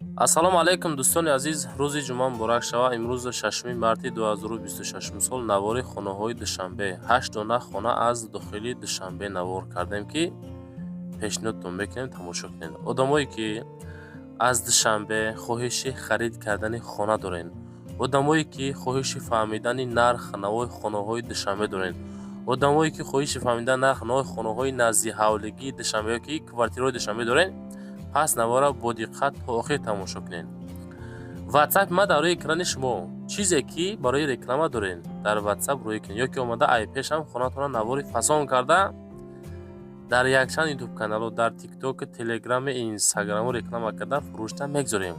Ассалому алайкум, дӯстони азиз, рӯзи ҷумъа муборак шава. Имрӯз 6 марти 2026 сол, навори хонаҳои Душанбе, ҳашт дона хона аз дохили Душанбе навор кардем, ки пешниҳодтон мекунем, тамошо кунед. Одамое ки аз Душанбе хоҳиши харид кардани хона доред, одамое ки хоҳиши фаҳмидани нарх навои хонаҳои Душанбе доред, одамое ки хоҳиши фаҳмидани нарх навои хонаҳои назди ҳавлигии Душанбе ё ки квартираҳои Душанбе доред, пас навора бо диққат то охир тамошо кунед. Ватсап ма дар рӯи экрани шумо. Чизе ки барои реклама доред, дар Ватсап рӯй кунед ё ки омада ай пешам хонатона навори фасон карда, дар якчанд Ютуб каналу, дар Тикток, Телеграми, Инстаграму реклама карда, фурӯшта мегзорем.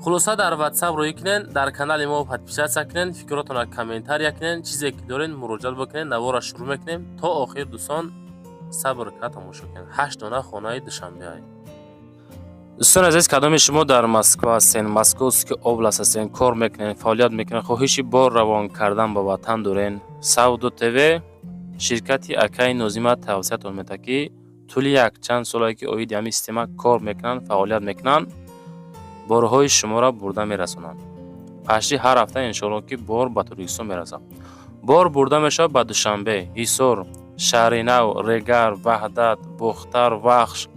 Хулоса, дар Ватсап рӯй кунед, дар канали мо подписаться кунед, фикротонро комментария кунед, чизе ки доред, муроҷиат бикунед. Навора шурӯъ мекунем, то охир, дӯстон, сабр карда тамошо кунед. Ҳашт дона хонаи Душанбеай. Дӯстони азиз, кадоми шумо дар Москва ҳастен, Московский область ҳастен, кор мекунед, фаъолият мекунед, хоҳиши бор равон кардан ба ватан дорен, Савдо ТВ ширкати акаи Нозима тавсиятон медиҳад, ки тӯли якчанд солае ки оиди ҳамин система кор мекунанд, фаъолият мекунанд, борҳои шуморо бурда мерасонанд. Пашти ҳар ҳафта, иншоалло, ки бор ба Тоҷикистон мерасад. Бор бурда мешавад ба Душанбе, Ҳисор, Шаҳринав, Регар, Ваҳдат, Бохтар, Вахш,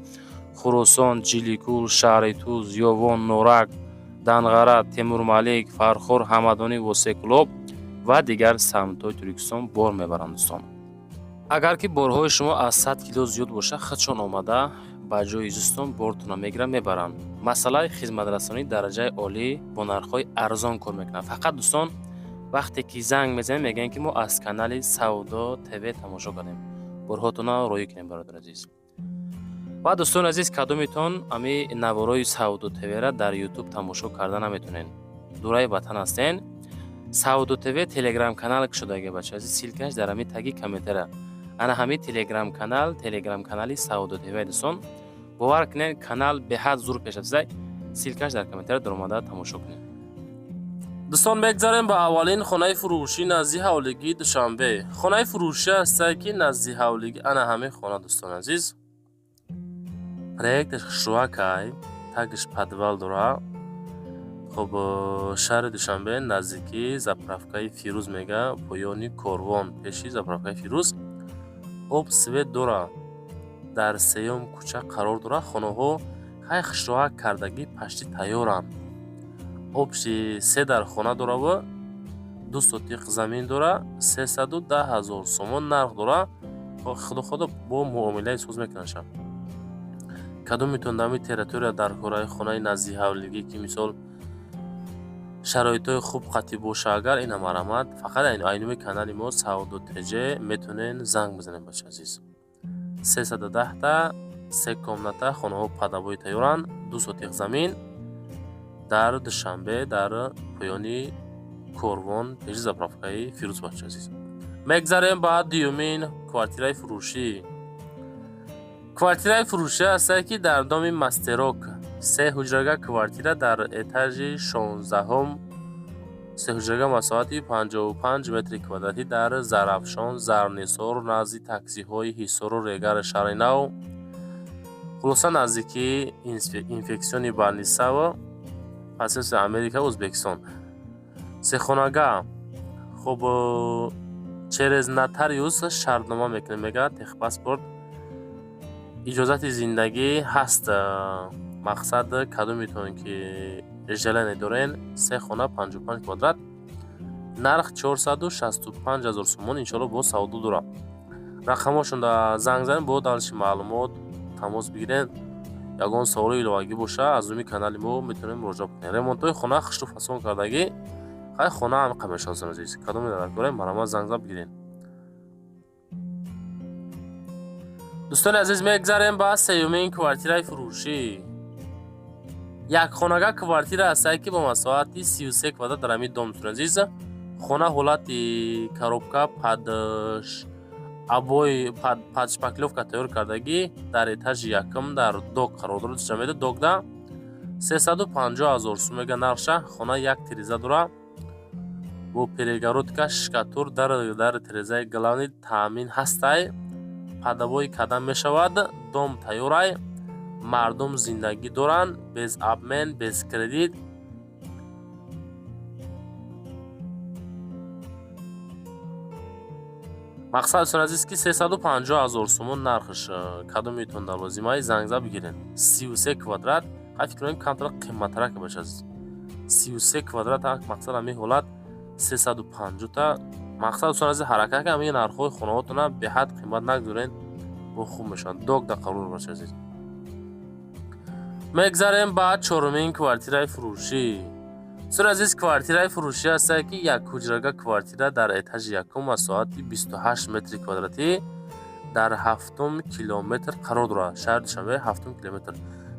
Хуросон, Ҷиликул, шаҳри Туз, Ёвон, Норак, Данғара, Темурмалик, Фархор, Ҳамадонӣ, Восекӯлоб ва дигар самтҳои Тоҷикистон бор мебаранд. Дӯстон, агар ки борҳои шумо аз 100 кило зиёд бошад, худшон омада ба ҷои зистон бортонро мегиранд, мебаранд. Масъалаи хизматрасонии дараҷаи олӣ, бо нархҳои арзон кор мекунанд. Фақат, дӯстон, вақте ки занг мезанем, мегӯем, ки мо аз канали Савдо ТВ тамошо кардем, борҳотонро роҳӣ кунем. Бародари азиз ва дӯстони азиз, кадомитон ами наворои Савдо ТВра дар Ютуб тамошо карда наметонед, дураи ватан ҳастен, Савдо ТВ Телеграм канал кушодаги, бача азиз, ссылка ш дар ҳами таги комментария. Ана ҳами Телеграм канал, Телеграм канали Савдо ТВ. Дӯстон, бовар кунед, канал беҳад зур пешрафтида. Ссылка ш дар комментария, даромада тамошо кунед. Дӯстон, мегзарем ба аввалин хонаи фурӯшӣ назди ҳавлигии Душанбе. Хонаи фурӯшӣ ҳастае, ки назди ҳавлигӣ. Ана ҳамин хона, дӯстони азиз, проекташ хушрӯакай, тагиш подвал дора. Хуб, шаҳри Душанбе, наздикии заправкаи Фирӯз мега, поёни корвон, пеши заправкаи Фирӯз. Об, свет дора, дар сеюм кӯча қарор дорад. Хонаҳо хай хушроҳак кардагӣ, пашти тайёранд. Общий се дар хона дораву 2 сотиқ замин дора. 310 000 сомон нарх дора. Худо худо бо муомилаи соз мекунанд. Кадомитон дар ҳамин территория дар кораи хонаи назди ҳавлигӣ, ки мисол шароитҳои хуб қатъӣ боша, агар ина марҳамат, фақат айнуми канали мо Савдо ТЖ метавонед занг бизанед. Бача азиз, 310-та, се комната, хонаҳо под обои тайёранд, 2 сотиқ замин, дар Душанбе, дар поёни корвон, пеши заправкаи Фирӯз. Бача азиз, мегзарем ба дуюмин квартираи фурӯшӣ. Квартираи фурӯшӣ ҳастае, ки дар доми Мастерок, се ҳуҷрага квартира дар этажи 16-ҳум, се ҳуҷрага, масоҳати 55 метри квадратӣ, дар Зарафшон, Зарнисор, назди таксиҳои Ҳисору Регари шаҳри нав. Хулоса, наздикии инфекционный больница ва посольство Америка, Ӯзбекистон. Сехонага. Хуб, через нотариус шартнома мекунем, мега, техпаспорт, иҷозати зиндагӣ ҳаст. Мақсад, кадомитон ки желание дорен, се хона, 55 квадрат, нарх 465 000 сомон. Иншоалло, боз савдо дорам. Рақамҳошонда занг занед, бо дальше маълумот тамос бигиред. Ягон саволи иловагӣ боша, аз рӯи канали мо метавонед муроҷиат кунед. Ремонтҳои хона хушрӯ фасон кардагӣ. Хай, хона ҳамиқа мешавад, азиз. Кадоме дар дорем, марҳамат, занг зад, бигиред. Дӯстони азиз, мегзарем ба сеюмин квартираи фурӯшӣ. Якхонага квартира ҳастае, ки бо масоҳати 33 квадрат дар ҳамин дом. Дӯстони азиз, хона ҳолати коробка, под обои, под шпаклёвка тайёр кардагӣ, дар этажи якум, дар док қарор дорад. Душанбеда докда 350 000 сум мега нархша. Хона як тиреза дора бо перегородка, штукатур дар тирезаи главный, таъмин ҳастай, под обои кардан мешавад. Дом тайёрай. Мардум зиндагӣ доранд, без обмен, без кредит. Мақсад, дӯстони азиз, ки 350 000 сомон нархш. Кадомитон дар лозимаи, зангза бигирен. 33 квадрат. Ҳай, фикр кунем, камтар қимматтарак бошад. 33 квадрат, мақсад, ҳамин ҳолат 350 та. Мақсад, дӯстони азиз, ҳаракат кунед, ҳамин нархҳои хонаҳотона беҳад қимат нагузорен, бо хуб мешаванд. Док да қарор бошад, азиз. Мегзарем ба чорумин квартираи фурӯшӣ. Дӯстони азиз, квартираи фурӯшӣ ҳастае, ки як ҳуҷрага квартира дар этажи якум, масоҳати 28 метри квадратӣ, дар ҳафтум километр қарор дорад. Шаҳри Душанбе, ҳафтум километр.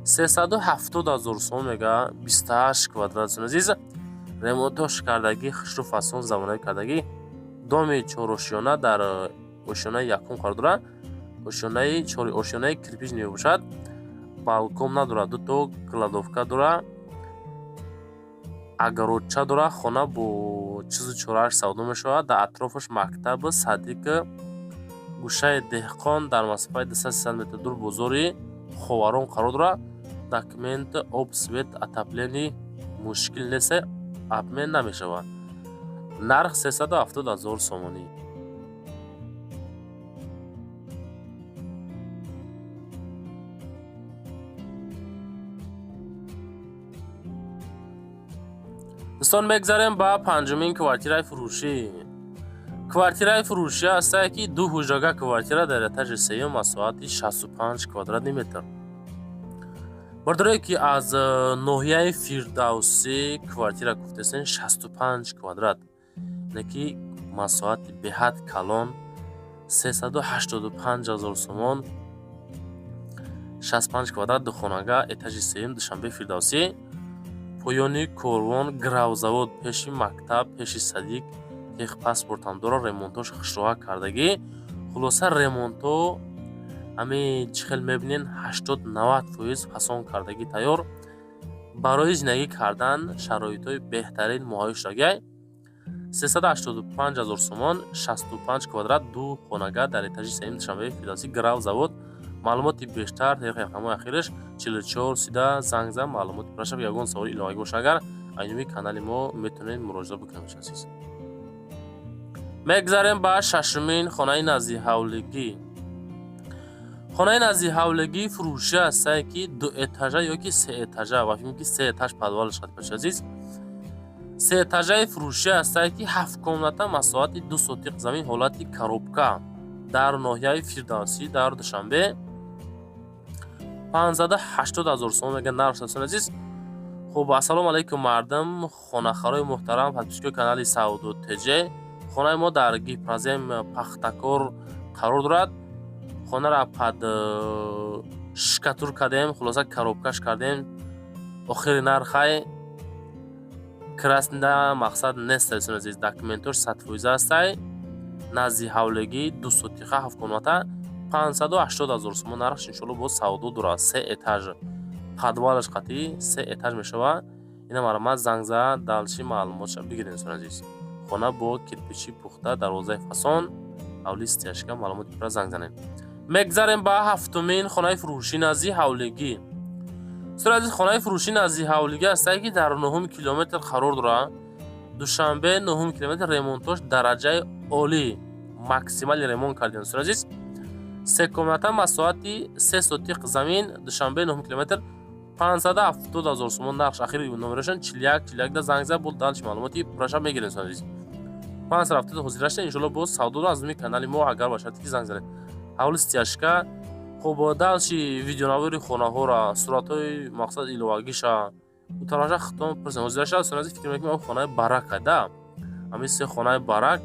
370 000 сом мега, 28 квадрат. Дӯстони азиз, ремонтош кардагӣ, хушрӯ, фасон, замонавӣ кардагӣ. Доми чорошёна дар ошёнаи якум қарор дорад. Ошёнаи ошёнаи кирпич мебошад, балкон надорад, дуто кладовка дорад, огородча дорад. Хона бо чизу чорааш савдо мешавад. Дар атрофаш мактаб, садик, гӯшаи деҳқон, дар масофаи 200-300 метр дур бозори Ховарон қарор дорад. Документ, об, свет, отопление мушкил нест, обмен намешавад. Нарх 370 000 сомонӣ. Дӯстон, мегзарем ба панҷумин квартираи фурӯшӣ. Квартираи фурӯшӣ ҳастае, ки ду ҳуҷрага квартира дар этажи сеюм, масоҳати 65 квадратный метр. Бардорое, ки аз ноҳияи Фирдавсӣ квартира гуфтесен, 65 квадрат, не ки масоҳати беҳад калон, 385 000 сомон, 65 квадрат, духонага, этажи сеюм, Душанбе, Фирдавсӣ, поёни корвон, гравзавод, пеши мактаб, пеши садик, техпаспортам дорад. Ремонтош хушроҳа кардагӣ. Хулоса, ремонто ҳамин чӣ хел мебинен, 80-90% фасон кардагӣ, тайёр барои зиндагӣ кардан, шароитҳои беҳтарин муҳайё шудагиай. 385 000 сомон, 65 квадрат, ду хонага дар этажи сеюм, Душанбе, Фирдавсӣ, грав завод. Маълумоти бештар тариқи рақамҳои ахираш 44 сида занг зан, маълумоти пурашав. Ягон саволи иловагӣ боша, агар айнуми канали мо метавонед муроҷиат бикунед, азиз. Мегзарем ба шашумин хонаи наздиҳавлигӣ. Хонаи наздиҳавлигӣ фурӯшӣ ҳастае, ки дуэтажа ё ки сеэтажа, ва фикр ки се этаж подвалаш бошад, азиз. Сеэтажаи фурӯшӣ ҳастае, ки ҳафт комната, масоҳати 2 сотиқ замин, ҳолати коробка, дар ноҳияи Фирдавсӣ, дар Душанбе, 580 000 сомон мега нарх, дӯстони азиз. Хуб, ассалому алайкум, мардум, хонахарои муҳтарам, подписчикои канали Савдо ТЖ. Хонаи мо дар Гипрозем Пахтакор қарор дорад. Хонара под штукатур кардем, хулоса, коробкаш кардем. Охири нархай красный да, мақсад нест, дӯстони азиз. Документош 100% ҳастай. Назди ҳавлигӣ, ду сотиха, ҳафткомната, 580 000 сомон нархш. Иншоалло, боз савдо дорад. Се этаж, подвалаш қатъӣ се этаж мешавад. Ина марҳамат, занг зад, дальше маълумотша бигиред, дӯстони азиз. Хона бо кирпичи пухта, дарвозаи фасон, ҳавли стяжка. Маълумоти пурра занг занед. Мегзарем ба ҳафтумин хонаи фурӯшӣ назди ҳавлигӣ. Дӯстони азиз, хонаи фурӯшӣ назди ҳавлигӣ ҳастае, ки дар нуҳум километр қарор дорад. Душанбе, нуҳум километр. Ремонтош дараҷаи олӣ, максимальный ремонт кардем, дӯстони азиз. Се комната, масоҳати 3 сотиқ замин, Душанбе, нуҳум километр, 570 000 сомон нархш. Ахири номерашон 41 41 да занг зад, бо дальше маълумоти пурраша мегирем, дӯстони азиз. 570 ҳозирашта, иншоалло, боз савдоро аз рӯи канали мо, агар ба шарте ки занг занед. Ҳавли стяжка. Хуб, дальше видеонавори хонаҳоро, суратҳои, мақсад, иловагиша утараша хитом пурсем. Ҳозираша, дӯстони азиз, фикр мекунем, хонаи барака да, ҳамин се хонаи барак,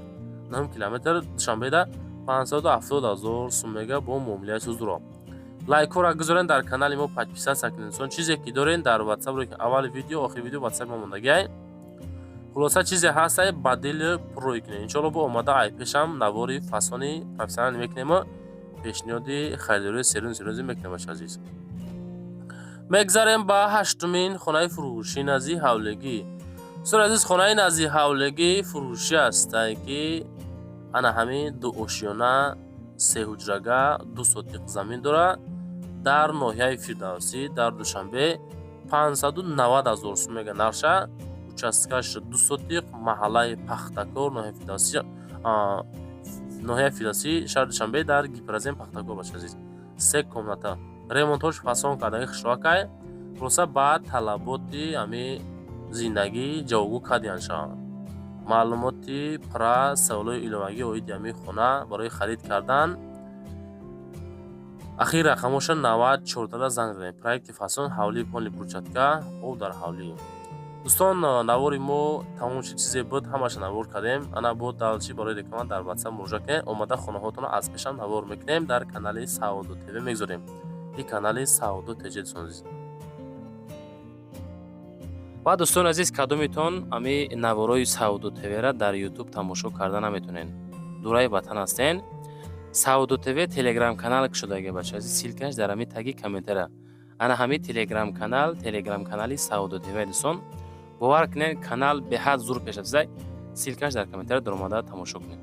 нуҳум километр, Душанбеда, 570 000 сум мега, бо муомилаи сӯздуро. Лайкҳоро гузорен, дар канали мо подписаться кунед. Инсон чизе ки дорен, дар ватсап, аввали видео, охири видео ватсап мо мондагиай. Хулоса, чизе ҳастай, ба дили пуррӯй кунед. Иншоалло, бо омада ай пешам навори фасони профессионал мекунему, пешниҳоди харидории серёзный серёзный мекунем, бача азиз. Мегзарем ба ҳаштумин хонаи фурӯшӣ назди ҳавлигӣ. Дӯстони азиз, хонаи назди ҳавлигӣ фурӯшӣ ҳастае, ки ана ҳамин дуошёна, сеҳуҷрага, 2 сотиқ замин дорад. Дар ноҳияи Фирдавсӣ, дар Душанбе, 590 ҳазор сум мега нархша. Участкаш 2 сотих, маҳаллаи Пахтакор, ноҳияи Фирдавсӣ, ноҳияи Фирдавсӣ, шаҳри Душанбе, дар Гипрозем, Пахтакор. Бача азиз, се комната, ремонтҳош фасон кардаги, хушрӯакай. Хулоса, ба талаботи ҳами зиндагӣ ҷавобгӯ кардиян шаванд. Маълумоти пурра, саволҳои иловагӣ оиди ҳамин хона барои харид кардан ахир рақамоша 90 14 занг занед. Проекти фасон, ҳавлии полный брусчатка, об дар ҳавлӣ. Дӯстон, навори мо тамом шуд. Чизе буд, ҳамаша навор кардем. Ана бо далчи барои реклама дар Ватсап муроҷиат кунед. Омада хонаҳотонро аз пешам навор мекунем, дар канали Саодо ТВ мегузорем. Ин канали Саодо ТЖ, дӯстон азиз. Ва, дӯстони азиз, кадомитон ами наворои Саодо ТВра дар Ютуб тамошо карда наметонед, дураи ватан ҳастен, Саодо ТВ Телеграм канал кушодаги, бача азиз. Ссылкаш дар ҳамин таги комментария. Ана ҳамин Телеграм канал, Телеграм канали Саодо ТВ. Дӯстон, бовар кунед, канал беҳад зур пеш рафтаи. Ссылкаш дар комментария, даромада тамошо кунед.